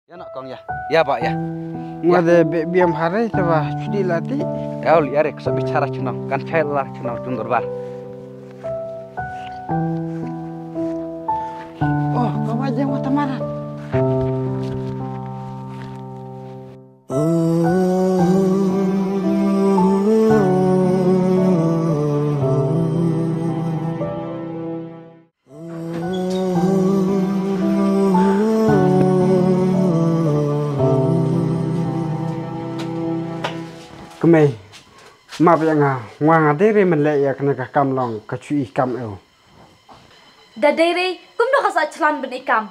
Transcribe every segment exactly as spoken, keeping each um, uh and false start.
Ïa noh kong ïa. Ïa ba ïa. Nga de be biam hari te ba chudi lati. Ïa ul ïa re ksa bichara chnong. Kan chai la chnong jong dorbar. Oh, ka ba jeng wa tamarat. Kmei, map ïa nga, nga nga dei re men leh ïa kane ka kam long ka chu i kam eu. Da dei re, kumno ka sa chlan ben i kam.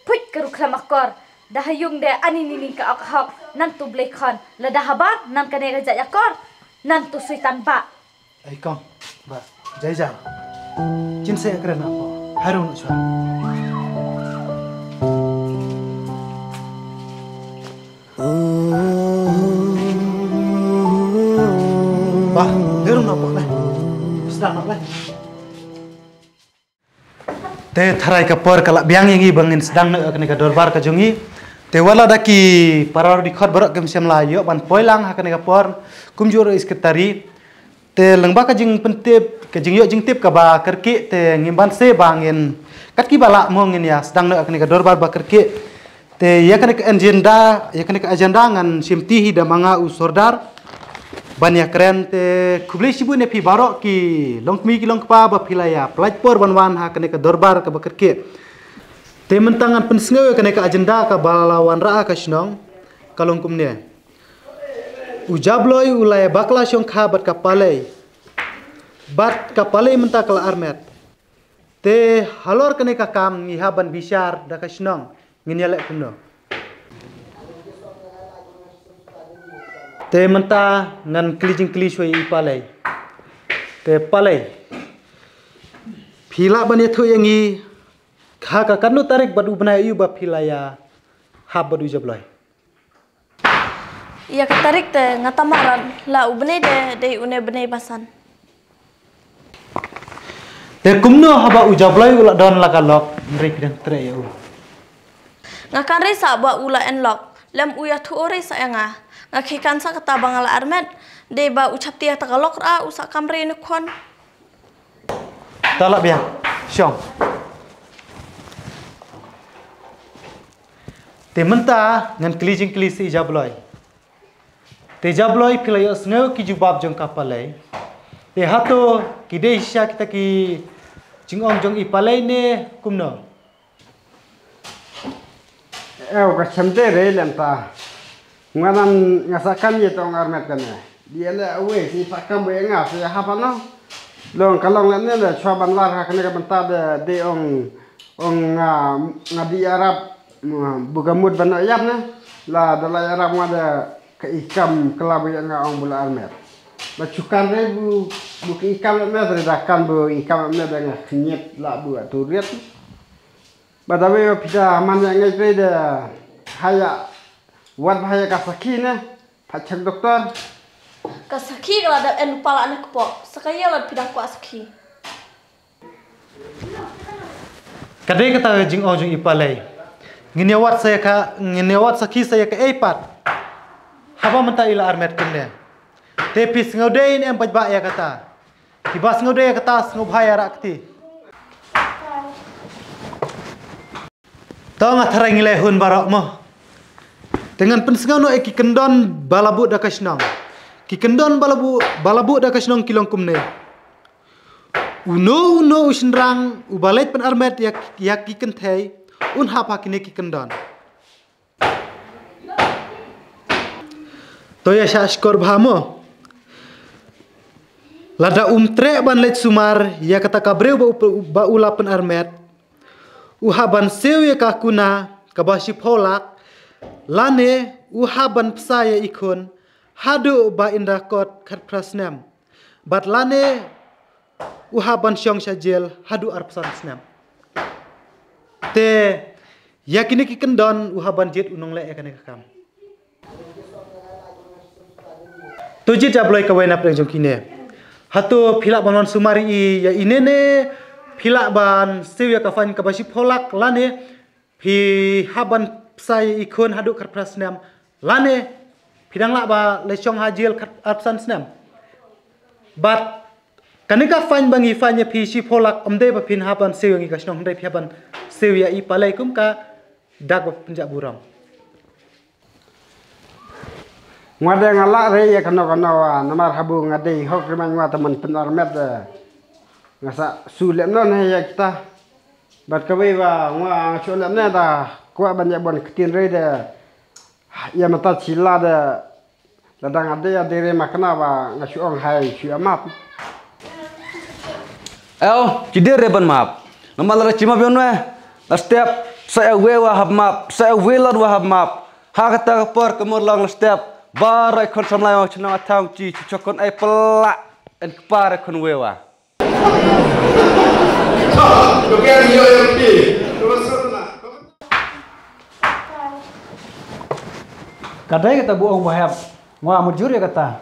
Phuit ka rukhlem akor, da ha yung de ani ni ning ka ok hok, nan tu blei khon, la da habar, nan kane ka jait akor, nan tu sui tan ba. Ai kong, ba, jai jai. Chin se kren na po, harum na chua. Ba, harum na po le. Sedang na le. Te tharai ka por ka la biang ïa ngi ba ngin sdang na kane ka dorbar ka jong ngi. Te wat la da ki para ruh dkhot baroh kim shym la ïoh ban poi lang ha kane ka por. Kumjuh ruh i sekretari. Te lyngba ka jingpyntip, ka jingïoh jingtip kaba kyrkieh te ngim banse ba ngin kat kiba lah mo ngin ïa sdang na kane ka dorbar ba kyrkieh. Te ïa kane ka agenda, ïa kane ka agenda ngan shim ti hi da ma nga u sordar. Ban ïa kren te khublei shibun ïa phi baroh ki longkmie ki longkpa ba phi la ïa pynlait por ban wan ha kane ka dorbar kaba kyrkieh. Te mynta ngan pynsngew ïa kane ka agenda kaba la wanrah ha ka shnong ka long kumne. U Jabloi u la ïa bakla shongkha bad ka Palei. Bad ka Palei mynta ka la armet. Te halor kane ka kam ngi hap ban bishar da ka shnong ngin ïaleh kumno. Te mynta ngan kylli jingkylli shuwa ïa i Palei. Te Palei, phi lah ban ïathuh ïa ngi ha ka katno tarik bad u bnai aïu ba phi la ïa hap bad u Jabloi? Ïa ka tarik te nga tam marat, la u bnai de dei une bnai basan. Te kumno haba u Jabloi u la don la ka lok, hynrei phi dang treh ïa u? Nga kan rei sa ba u la en lok, lem u ïathuh o rei sa ïa nga. Nga khie kan sa kata ba nga la armet, dei ba u chapti ïa ta ka lok ra u sa kam rei ne khon. Ta la biang. Shong. Te mynta ngan kylli jingkylli sa i Jabloi. Te Jabloi phi la ïohsngew ki jubab jong ka Palei. Te hato ki dei shisha kita ki jingong jong i Palei ne kumno? Ew, ka chem te re lem ta. Nga nan nga sa kam ïa tong armet kane. Di ele awe si sa kam we nga si ha pa no. Long ka long lem ne le chwa ban lar ha kane ka bynta de de ong ong nga nga di Arab bu ka mut ban no yap ne. La da la Arab nga de ka i kam kala bu ya nga ong bu la armet. Ba chukan re bu bu ka i kam lem ne re da kan bu i kam lem ne da nga khnyet la bu atu riet. Ba da wei ba phi da man ïa ngai trei da haya wat ba haya ka sakhi ne pha chak doktor. Ka sakhi ka la da en pala ne kpo sa ka ïa la phi da kwah sakhi. Ka dei kata ka jingong jong i Palei. Ngin ïa wat sa ïa ka ngin ïa wat sakhi sa ïa ka ei pat. Haba mynta i la armet kumne. Te phi sngew dei ne em pat ba ïa kata. Kiba sngewdei kata sngewbha ïa rakti. To nga tharai ngi leh hun baroh mo. Te ngan pynsngew noh ïa ki kyndon ba la buh da ka shnong. Ki kyndon ba la buh ba la buh da ka shnong ki long kumne. Uno uno u shynrang uba leit pynarmet ïa ïa ki kynthei un hap ha kine ki kyndon. To ïa shah shkor bha mo. Lada um treh ban leit sumar ïa kata ka briew ba u, ba u la pynarmet. U hap ban siew ïa ka kuna kaba shiphew lak. Lane u hap ban psa ïa i khun haduh ba in da kot khatphra snem. Bad lane u hap ban shong sha jel haduh arphew san snem. Te ïa kine ki kyndon u hap ban jied u nongleh ïa kane ka kam. To jied Jabloi kawei na pdeng jong kine. Hato phi lah ban wan sumar ïa ine ne phi lah ban siew ïa ka fine kaba shiphew lak lane phi hap ban Pisa ïa i khun haduh khatphra snem. Lane phi dang lah ba leit shong ha jel khat arphew san snem. Bad kane ka fine ba ngi fine ïa phi shiphew lak, ym dei ba phin hap ban siew ïa ngi ka shnong, hynrei phi hap ban siew ïa i Palei kum ka dak ba pynjah burom. Nga dei nga lah re ïa kano kano wa, namar habu nga dei hok rimang wa, te man pynarmet de nga sa shu leh noh ne ïa kita. Bad kawei wa nga shu leh ne da kwah ban ïa bon ktien re de. Ïa mata chila de. Lada nga dei ïa dei re ma kena wa nga shu ong hai shu ïa map. Eo, ki dei re ban map. Namar lada ki map ïa nwe, la step, sa ïa wei wa hap map, sa ïa wei lad wa hap map. Ha kata ka por ka mur long la step, baroh i khun samla ïa chnong a thang chi, chi chokon ai pela, en kpar i khun wei wa. Ka dei kata bu ong ba hep, nga mut jur ïa kata.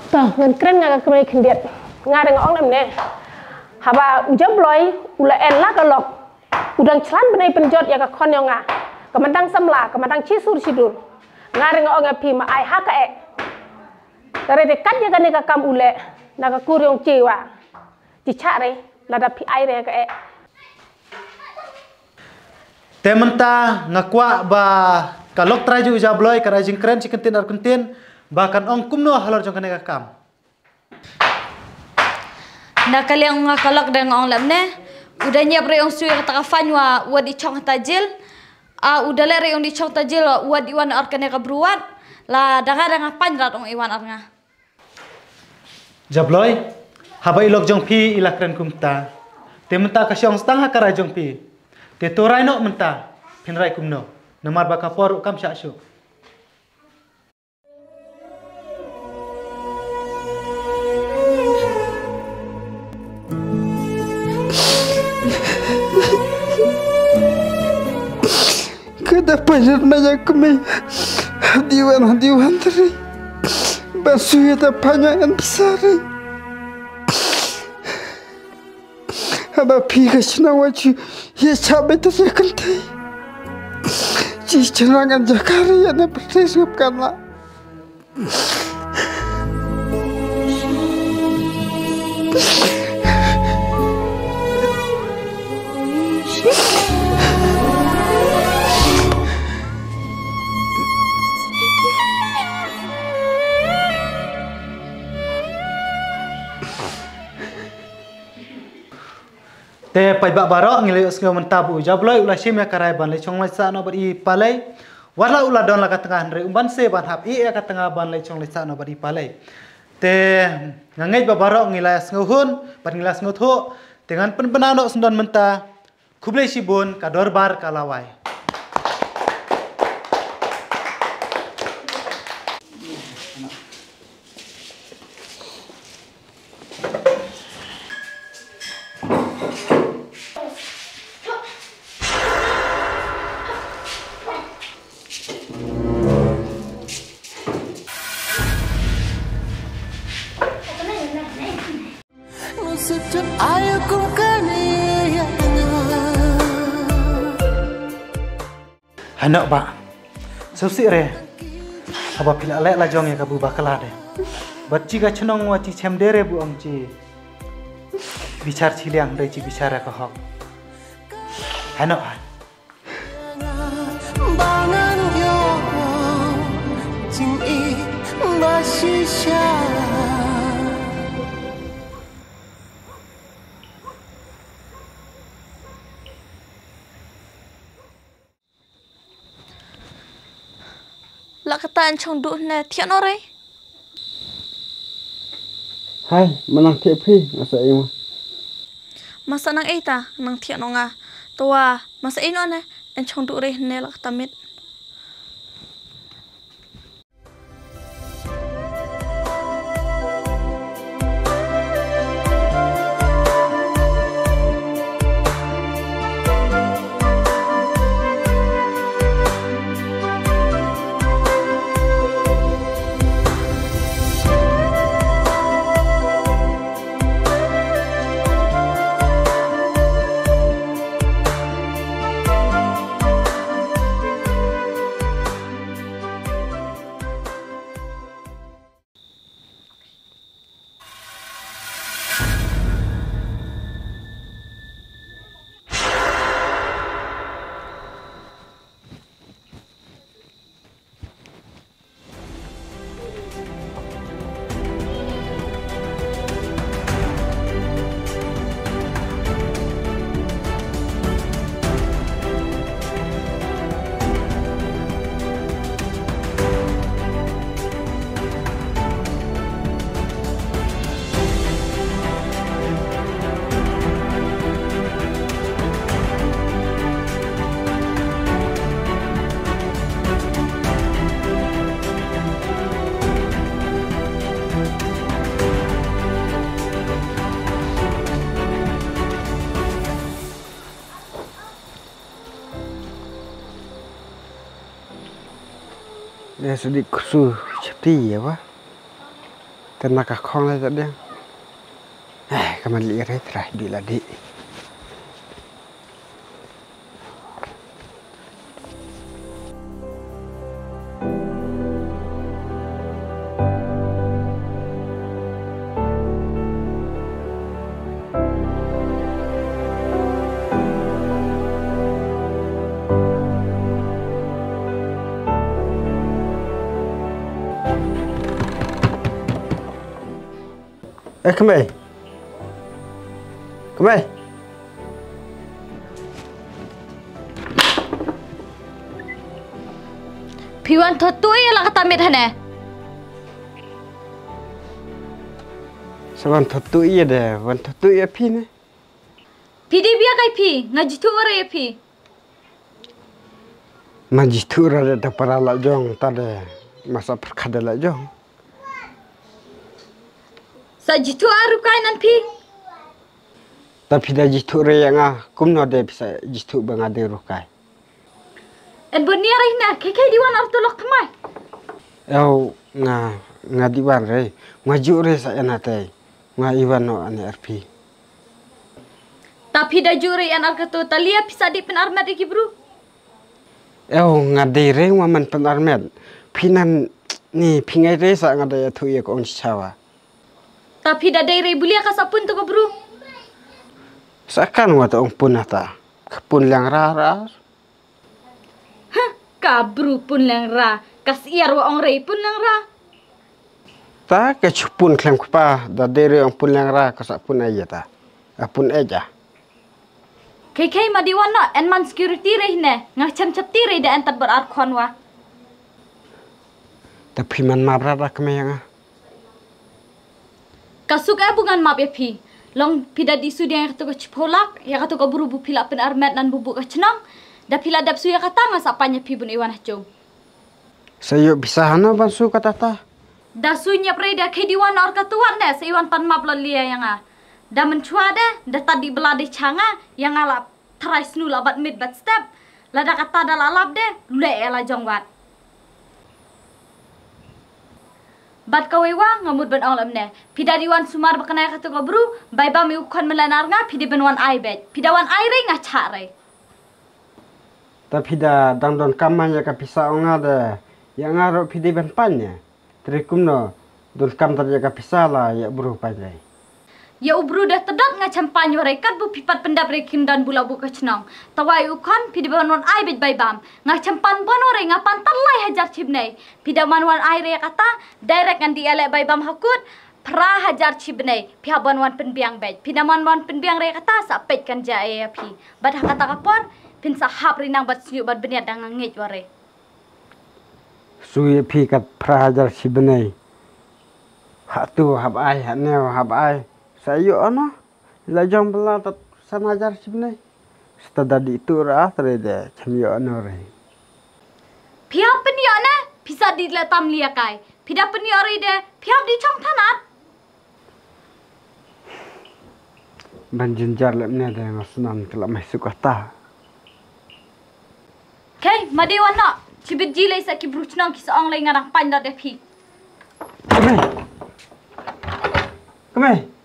To, ngan kren nga ka kmie khyndiat. Nga dang ong lem ne. Haba u Jabloi u la en la ka lok. U dang chlan bnai pynjot ïa ka khon ïa nga. Ka man dang samla, ka man dang chisur chidur. Nga dang ong ïa phi ma ai ha ka eh. Tare de kat ïa kane ka kam u leh. Na ka kur ïong chewa. Chi chak re, lada phi ai re ka eh. Te mynta nga kwah ba ka lok trai jong u Jabloi ka rai jingkren shi kyntien ar kyntien ba kan ong kumno halor jong kane ka kam. Na ka liang nga ka lok dang ong lem ne. U da ñiap re ong sui kata ka fine wa wat i chong ta jil. A u da leh re ong di chong ta jil wa wat i wan ar kane ka bruwat. La dang dang pan rat ong i wan ar nga. Jabloi, haba i lok jong phi i la kren kumta. Te mynta ka shong stang ha ka rai jong phi. Te to rai noh mynta, phin rai kumno. Namar ba ka por u kam shah shuh. Ka da pynjot ma ïa kmie. Diwan diwan tri. Ba suya da panya en besari. Haba phi ka shnong wa chu ïa cha beta ïa kynthei. Chi shnong an jakari ïa na pyrthei sngap kan la. Te paidbah baroh ngi la ïohsngew mynta ba u Jabloi u la shim ïa ka rai ban leit shong leit sah noh bad i Palei. Wat la u la don la ka tnga hynrei um banse ban hap ïa ka tnga ban leit shong leit sah noh bad i Palei. Te nga ngeit ba baroh ngi la ïohsngew hun bad ngi la ïohsngew thuh. Te ngan pynbna noh syndon mynta. Khublei shibun, ka dorbar ka lawei. Hano ba sawsi re. Haba phi la leh la jong ïa ka bu bakla de. Bad chi ka chnong wa chi chem de re bu ong chi. Bichar chi liang de chi bichar ka hok. Hano ha. La kata an chong duh ne thiah no re. Hai, manang thiah phi, nga sa ing ma. Ma sa nang ei ta, nang thiah no nga. Tawa, ma sa ei no ne, an chong duh re ne la kata mit. Ïa shu dih khusu chapti ïa ba. Te na ka khong la ta deng. Eh, ka man li rai trai dih la dih. Eh, kmie. Kmie. Phi wan thoh tuh ïa la kata miet hane. Sa wan thoh tuh ïa de, wan thoh tuh ïa phi ne. Phi dei bia kai phi, nga jithuh re ïa phi. Ma jithuh re de ta para la jong ta de, ma sa pyrkhat de la jong. Sa jithuh aru kai nan phi. Ta phi da jithuh re ïa nga, kumno de phi sa jithuh ba nga dei ruh kai. En bun nia rei na, kei kei di wan ar tulok thymmai. Ew, nga, nga di wan rei, nga juh rei sa ena tei, nga iwan no ane ar phi. Ta phi da juh rei en ar katu, ta lia phi sa di pynarmet ïa ki bru. Ew, nga dei rei nga man pynarmet, phi nan ni phi ngai rei sa nga da ïathuh ïa ka ong chichawa. Ta phi da dei rei bulia ka sa pun tu ka bru. Sa kan wa ta ong pun ata, ka pun liang ra ra. Huh, ka bru pun liang ra, ka siar wa ong rei pun liang ra. Ta ka chu pun khlem kpa, da dei rei ong pun liang ra, ka sa pun ai ta. A pun ai ja. Kei kei ma di wan no, en man security rei ne, nga chem chapti rei da en tat bar ar khon wa. Ta phi man map ra ra kmie ïa nga. Ka suk e bu ngan map ïa phi. Long phi da di su diang ïa katu ka chipholak, ïa katu ka bru bu phi la pynarmet nan bu bu ka chnong. Da phi la dep su ïa kata nga sa pan ïa phi bun iwan ha chung. Sa ïoh pisa hano ban su kata ta. Da su ñiap rei da kei di wan or katu wan ne, sa iwan pan map lo lia ïa nga. Da mynchwa de, da ta di bla de cha nga, ïa nga la trai snu la bat mit bat step, lada kata da la lap de, le ïa la jong wat. Bat kawei wa, nga mut ban ong lam ne. Phi da di wan sumar ba kane katu ka bru, bai bam i u khon mela nar nga, phi di ban wan ai bej. Phi da wan ai rei nga chah rei. Ta phi da dang don kam man ïa ka pisa ong nga de, ïa nga ro phi di ban pan ne. Tre kumno, don kam tar ïa ka pisa la ïa u bru pan rei. Ïa u bru da tedot nga chem pan ïa rei kat bu phi pat pyndap rei kin don bu la bu ka chnong. Ta wa i u khon phi di ban wan ai bej bai bam. Nga chem pan bon rei nga pan tar lai hajar chibnei. Phi da man wan ai rei kata, direct ngan di ïa leh bai bam ha kut, phra hajar chibnei. Phi ha ban wan pynbiang bej. Phi da man wan pynbiang rei kata, sa pej kan ja ïa phi. Bad ha kata ka por, phin sa hap rei nang bad sñiuh bad bniat da nga ngeit wa rei. Su ïa phi kat phra hajar chibnei. Ha tu hap ai, ha neo hap ai. Sa ïoh ano? La jong bla tat san hajar chibnei. Sta da di tu ra tre de chem ïoh ano rei. Phi hap pynïoh ne? Phi sa di le tam lia kai. Phi da pynïoh rei de. Phi hap di chong thanat. Ban jynjar lem ne da nga snan ka la mai suk ata. Kei, ma dei wan noh. Chibit ji lei sa ki bru chnong ki sa ong lei nga dang pain dot da phi. Kmie. Kmie.